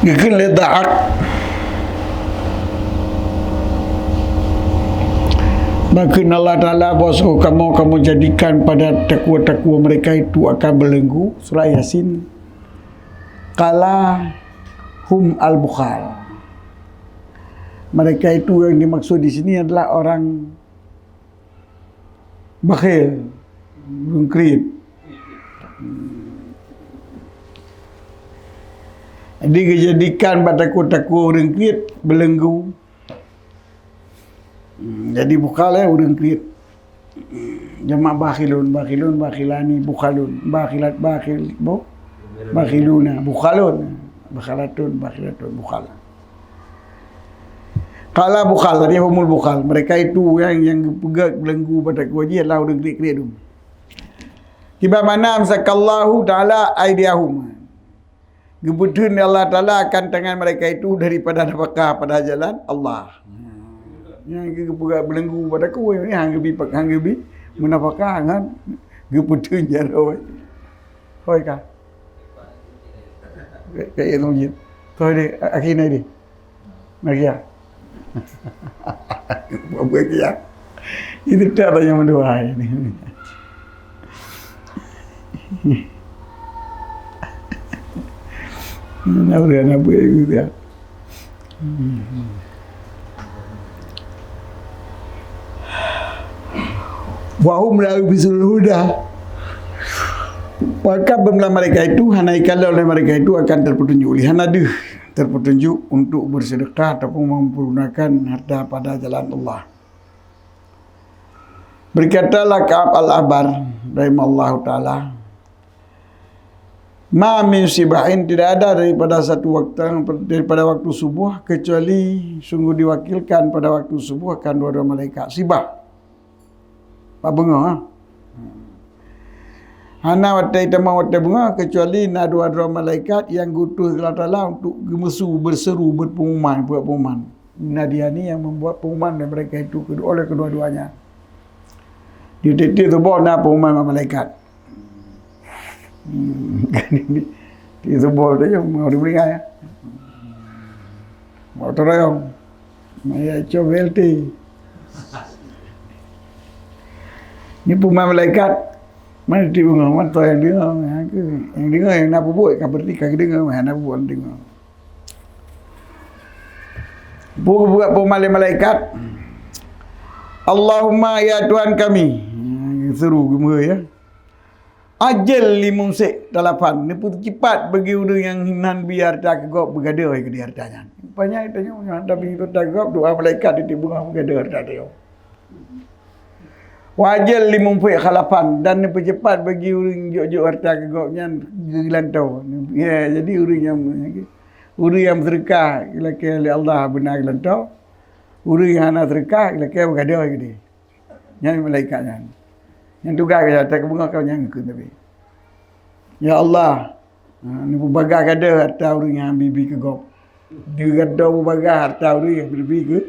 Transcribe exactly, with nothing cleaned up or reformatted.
Geukheun lé Dhahak. Maka Allah Ta'ala, "Bosku, kamu, kamu jadikan pada takwa-takwa mereka itu akan belenggu." Surah Yasin. Qala hum al-bukhal. Mereka itu yang dimaksud di sini adalah orang bakhil, ureuëng kriet. Jadi geujadikan bak takwa-takwa ureuëng kriet belenggu. Hmm, jadi bukhal, eh, ureuëng kriet. Hmm, jamak bakhilun, bakhilun, bakhilani, bukhalun, bakhilat, bakhil, bu-, bakhiluna, bukhalun, bakhalatun, bakhilatun, bukhal. Qala bukhal, tadi humul bukhal. Mereka itu yang, yang geupeugah belenggu bak takwa jih adalah ureuëng kriet-kriet tu. Kiban makna amsakallahu ta'ala aidiyahum. Geupeutheun Allah Ta'ala akan tangan mereka itu daripada nafkah pada jalan Allah. Nyang geupeugah belenggu bak takwa ni hang geubi, hang geubi meunafkah ngon geupeutheun jaroe. Hoi ka. Ka, ka iya tu jin. Hoi deh, akhirnya deh. Nah, ya. Buat ya. Itu tak ada yang mendua ini. Nah, udah nak buat itu dia. Wa hum la yubsirul huda. Maka beumeulah mereka itu, hana ikalon oleh mereka itu akan terpetunjuk, hana deuh terpetunjuk untuk bersedekah ataupun mempergunakan harta pada jalan Allah. Berkatalah Ka'ab Al-Ahbar rahimahullahu ta'ala, "Ma min sibahin, tidak ada daripada satu waktu, daripada waktu subuh, kecuali sungguh diwakilkan pada waktu subuh akan dua-dua malaikat." Sibah. Bak beungoh, ha? Hana watée tamong watée beungoh, kecuali na dua droe malaikat nyang geutuh Allah Taala untuk geumeusu, berseru, berpengumuman, buat pengumuman. Nadiani yang membuat pengumuman dan mereka itu kedua, oleh kedua-duanya. Di tiep-tiep tuboh na pengumuman malaikat. Hmm, di tuboh tu je, mau diberi ya. Mau terayong. Maya cok B L T. Ni pengumuman malaikat. Mana tiep beungoh, mana yang dengar, yang ke, yang dengar, yang nak bubuet, kan berarti kan dengar, yang nak bubuet, dengar. Bubuet pengumuman malaikat. "Allahumma, ya Tuhan kami." Ha, seru geumeu ya. "Ajil li mumsik talafan." Neupeucepat bagi ureuëng nyang nan bi harta keu gob beugadoh keu di harta nyan. Rupanya tanyoe nyang hana bi harta keu gob, doa malaikat di tiep beungoh beugadoh harta tanyoe. "Wa ajil li mumsik khalafan," dan neupeucepat bagi ureuëng jok-jok harta keu gob nyan geulantoe. Ya, jadi ureuëng nyang, ureuëng nyang seudeukah lakée lé Allah beuna geulantoe. Ureuëng nyang hana seudeukah lakée beugadoh keu di. Nyan malaikat nyan. Nyan tugaih gata, ka beungoh ka nyan keu Nabi. Ya Allah, ha, neupeubagaih gadoh harta ureuëng nyang bi-bi keu gob. Di gata peubagaih harta ureuëng nyang bi-bi keu.